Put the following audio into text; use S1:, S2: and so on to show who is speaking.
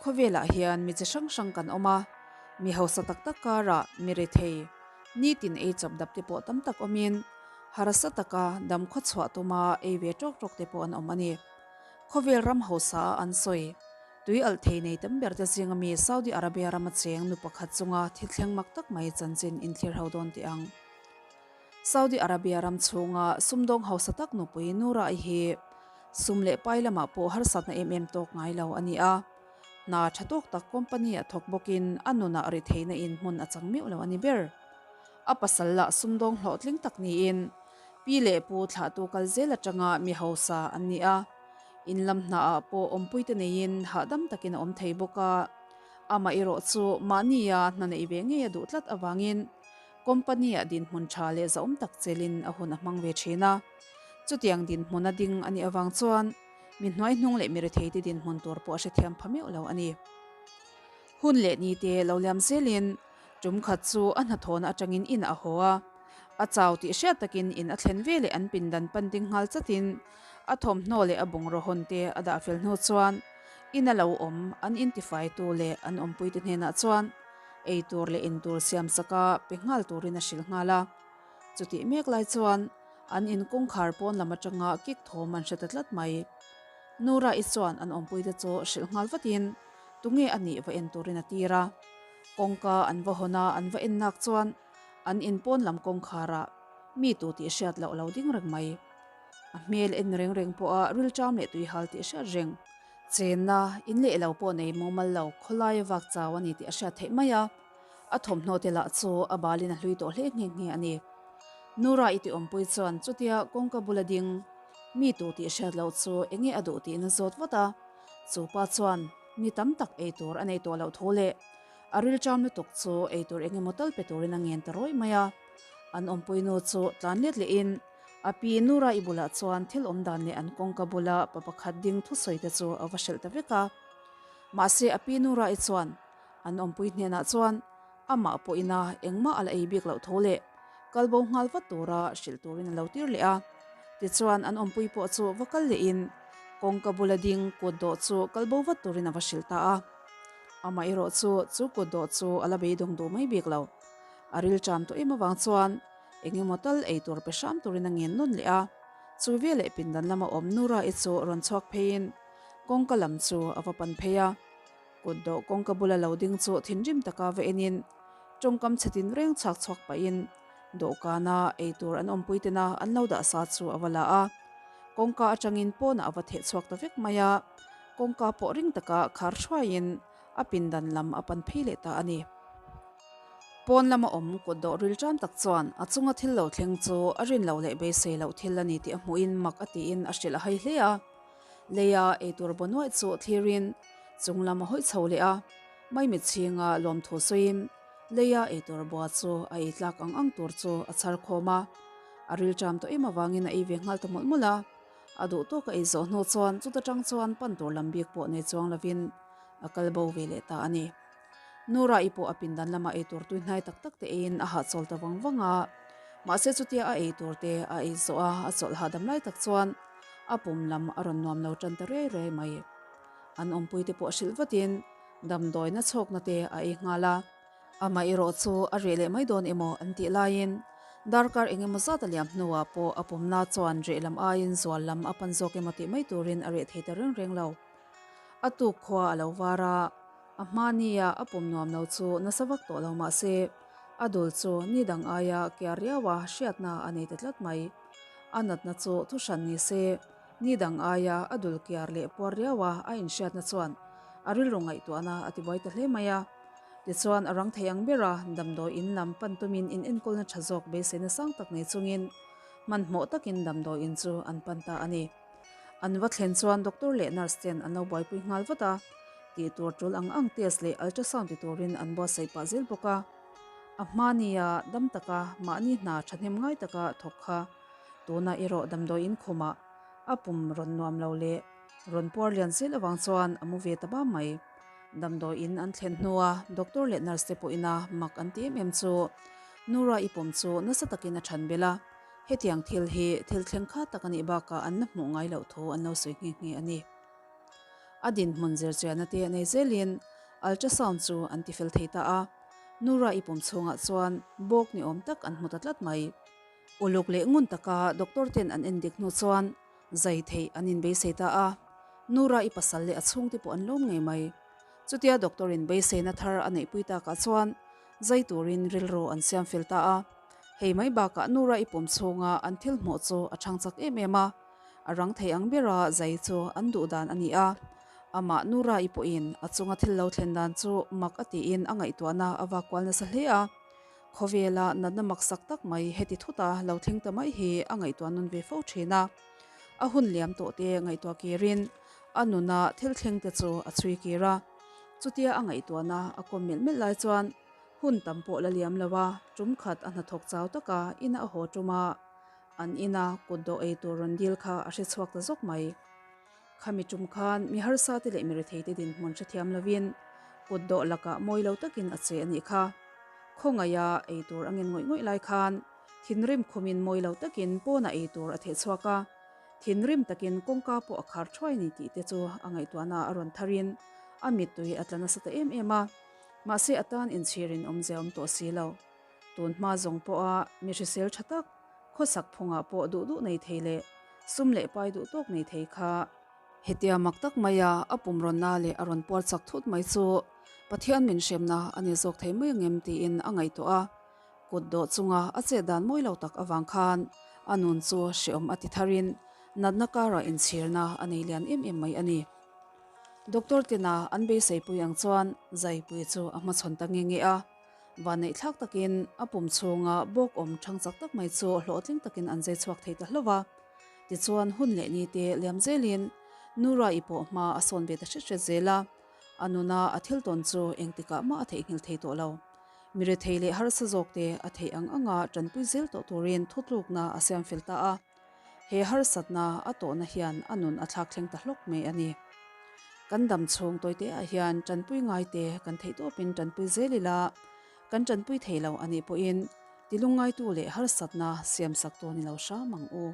S1: Khawvelah hian mi chi hrang hrang kan awm a, mi hausa tak tak karah mi rethei, nitin ei chawp dap te pawh tam tak awmin, harsa taka dam khawchhuah tuma ei ve tawk tawk te pawh an awm a ni. Khawvel ram hausa a an sawi, tui alh thei nei tam ber te zinga mi Saudi Arabia rama cheng nu pakhat chunga thil thleng mak tak mai chanchin inthlir ho dawn teh ang. Saudi Arabia ram chhunga sumdawng hausa tak nupui Nura-i hi sum leh pai lamah pawh harsatna em em tawk ngai lo a ni a. Hna tha tawk tak company a thawk bawkin a nunah ri theihna in hmun a chang meuh lo a ni ber. A pasal lah sumdawng hlawhtling tak niin pi leh pu thlahtu kal zel atanga mi hausa an ni a. In lam hnaah pawh awmpuite neiin hahdam takin a awm thei bawk a. Amah erawh chu mahnia hna neih ve ngei a duh tlat avangin Company-ah dinhmun tha leh zahawm tak chelin a hun a hmang ve thin a. Chutiang dinhmuna ding a nih avang chuan mi hnuaihnung leh mi retheite dinhmun tur pawh a hrethiam pha meuh lo a ni. Hun leh nite lo liam zelin tum khat chu a hnathawhna atangin in a haw a. A chau tih hriat takin in a thlen ve leh an pindan pan ding nghal chatin a thawmhnaw leh a bungraw hawn te a dah fel hnu chuan in a lo awm an intifaitu leh an awmpuite hnenah chuan Ei tur leh in tur siam saka pe nghal turin a hrilh nghal a. Chutih mek lai chuan an in kawngkhar pawn lam atanga kik thawm an hre ta tlat mai. Nura-i chuan an awmpuite chu hrilh nghal vatin tunge a nih va en turin a tir a. Kawngka an va hawn a, an va en nak chuan an in pawn lam kawngkharah mi tu tih hriat loh a lo ding reng mai. A hmel en reng reng pawha rilṭam leh tuihal tih hriat reng. Chenna, in leh lo pawh nei mumal lo, khawlaia vak chau a ni tih a hriat theih mai a, a thawmhnaw te lah chu a balin a hlui tawh hle nghe nghe a ni. Nura i tiawmpui chuan chutia kawngka bula ding mi tu tih hriat loh chu enge a duh tiin a zawt vat a, chu pa chuan mi tam tak ei tur a nei tawh loh thu leh a rilṭam lutuk chu ei tur eng emaw tal pe turin a ngen ta rawih mai a, an awmpui nu chu tlan let lehin A pi Nura i bulah chuan thil awm dan leh an kawngka bula pa pakhat ding thusawi te chu a va hrelh ta vek a. Mahse a pi Nura i chuan an awmpui hnenah chuan amah pawhina engmah a la ei bik loh tho leh kalbo nghal vat tura hrilh turin a lo tir leh a. Tichuan an awmpui pawh chu va kal lehin kawngka bula ding kut dawh chu kalbo vat turin a va hrilh ta a. Amah erawh chu chu kut dawh chu a la beidawng duh mai bik lo. A rilṭam tawh em avang chuan Eng emaw tal ei tur pe hram turin a ngen nawn leh a, chu veleh pindan lama awm Nura-i chu rawn chhuak pheiin kawngka lam chu a va pan phei a. Kut dawh kawngka bula lo ding chu thinrim taka va enin tawngkam chhe tin reng chhak chhuak pahin dawhkana ei tur an awmpui tena an lo dah sa chu a va la a. Kawngka atangin pawnah a va theh chhuak ta vek mai a, kawngka pawh ring taka khar hruaiin a pindan lam a pan phei leh ta a ni. Pawn lama awm kut dawh ril tan tak chuan a chunga thil lo thleng chu a rin loh leh beisei loh thil a ni tih a hmuhin mak a tiin a hrilh a hai hle a. Leia eitur baw nuaih chu thlirin chung lam a hawi chho leh a, maimit chhinga lawmthu sawiin leia eitur bua chu a ei tlak ang ang tur chu a chhar khawm a. A ril ṭam tawh em avangin a ei ve nghal ta mawlh mawlh a. A duh tawk a ei zawh hnu chuan chuta ṭang chuan pan tur lam bik pawh nei chuang lovin a kal bo ve leh ta a ni. Nura i pawh a pindan lamah eitur tui hnai tak tak te eiin a hahchawl ta vang vang a. Mahse chutia a eitur te a ei zawh a, a chawlh hahdam lai tak chuan a pum lam a rawn nuam lo tan ta riai riai mai. An awmpui te pawh hrilh vatin damdawina chhawkna te a ei nghal a. Amah erawh chu a reh leh mai dawn emaw an tih laiin darkar eng emaw zat a liam hnuah pawh a pumna chuan reh lam aiin zual lam a pan zawk emaw tih mai turin a reh thei ta reng reng lo. A tuk khua a lo var a. A hmania a pum nuam lo chu nasa vak tawh lo mah se, a dul chu ni dang aia kiar riaua hriatna a nei ta tlat mai. A natna chu thu hran ni se, ni dang aia a dul kiar leh puar riaua a inhriatna chuan a rilru ngaihtuahna a tibuai ta hle mai a. Tichuan a rang thei ang bera damdawi in lam pan tumin in enkawlna tha zawk beiseina sang tak nei chungin hmanhmawh takin damdawi in chu an pan ta a ni. An va thlen chuan doctor leh nurse ten an lo buaipui nghal vat a, tih tur tul ang ang test leh ultrasound ti turin an buatsaih pah zel bawk a. A hma nia dam taka mahni hna thahnem ngai taka thawk kha tuna erawh damdawiin khumah a pum rawn nuam lo leh rawn puar lian zel avang chuan a mu ve ta bam mai. Damdawiin an thlen hnua doctor leh nurse te pawhina mak an ti em em chu Nura i pum chu nasa takin a than belh a. Hetiang thil hi thil thleng kha tak a nih bakah an la hmuh ngai loh thu an lo sawi nghe nghe a ni. A dinhmun zirchianna te nei zelin ultrasound chu an tifel thei ta a. Nura i pum chhungah chuan bawk ni awm tak an hmu ta tlat mai. Uluk leh ngun taka doctor ten an endik hnu chuan zai theih an inbeisei ta a. Nura i pasal leh a chhungte pawh an lawm ngei mai. Chutia doctor in beiseina thar a neihpui takah chuan zai turin rilru an siam fel ta a. Hei mai bakah Nura i pum chhunga an thil hmuh chu a chhang chak em em a. A rang thei ang bera zai chu an duh dan a ni a. Amah Nura-i pawhin a chunga thil lo thlen dan chu mak a tiin a ngaihtuahna a vak kual nasa hle a. Khawvela natna maksak tak mai heti thuta lo thleng ta mai hi a ngaihtuah nun ve fo thin a. A hun liam tawh te ngaihtuah kirin a nuna thil thleng te chu a chhui kir a. Chutia a ngaihtuahna a kawm melh melh lai chuan hun tam pawh la liam lo a, tum khat a hnathawk chau taka ina a haw tum a. An ina kut dawh ei tur rawn dil kha a hre chhuak ta zawk mai. Khami tum khan mi harsa te leh mi rethei te dinhmun hrethiam lovin kut dawh lakah mawi lo takin a che a nih kha. Khawngaiha ei tur a ngen ngawih ngawih lai khan thinrim khumin mawi lo takin pawnah ei tur a theh chhuak a, thinrim takin kawngka pawh a khar thuai ni tih te chu a ngaihtuahna a rawn tharin a mittui a tla nasa ta em em a, mahse a tan inchhirin awmzia awm tawh si lo. Tun hma zawng pawha mi hrisel tha tak, khawsak phungah pawh duh duh nei thei leh sum leh pai duh tawk nei thei kha. Hetia mak tak maia a pum rawnna leh a rawn puar chak thut mai chu Pathian min hremna a ni zawk thei mai angem tiin a ngaihtuah a, kut dawh chunga a chet dan mawi lo tak avang khan a nun chu hreawm a ti tharin natna karah inchhirna a nei lian em em mai a ni. Doctor tina an beiseipui ang chuan zaipui chu a hmachhawn ta nge nge a. Vanneih thlak takin a pum chhunga bawk awm thang chak tak mai chu hlawhtling takin an zai chhuak thei ta hlauh a. Tichuan hun leh ni te liam zelin Nura-i pawh hma a sawn ve ta hret hret zel a, a nuna a thil tawn chu engtikah mah a theihnghilh thei tawh lo. Mi rethei leh harsa zawk te a theih ang anga tanpui zel tawh turin thutlukna a siam fel ta a. He harsatna a tawhna hian a nun a thlak thleng ta hlawk mai a ni. Kan dam chhung tawiteah hian tanpui ngaite kan theih tawpin tanpui zel ila, kan tanpui thei lo a nih pawhin tilungngaitu leh harsatna siamsak tu ni lo hram ang u.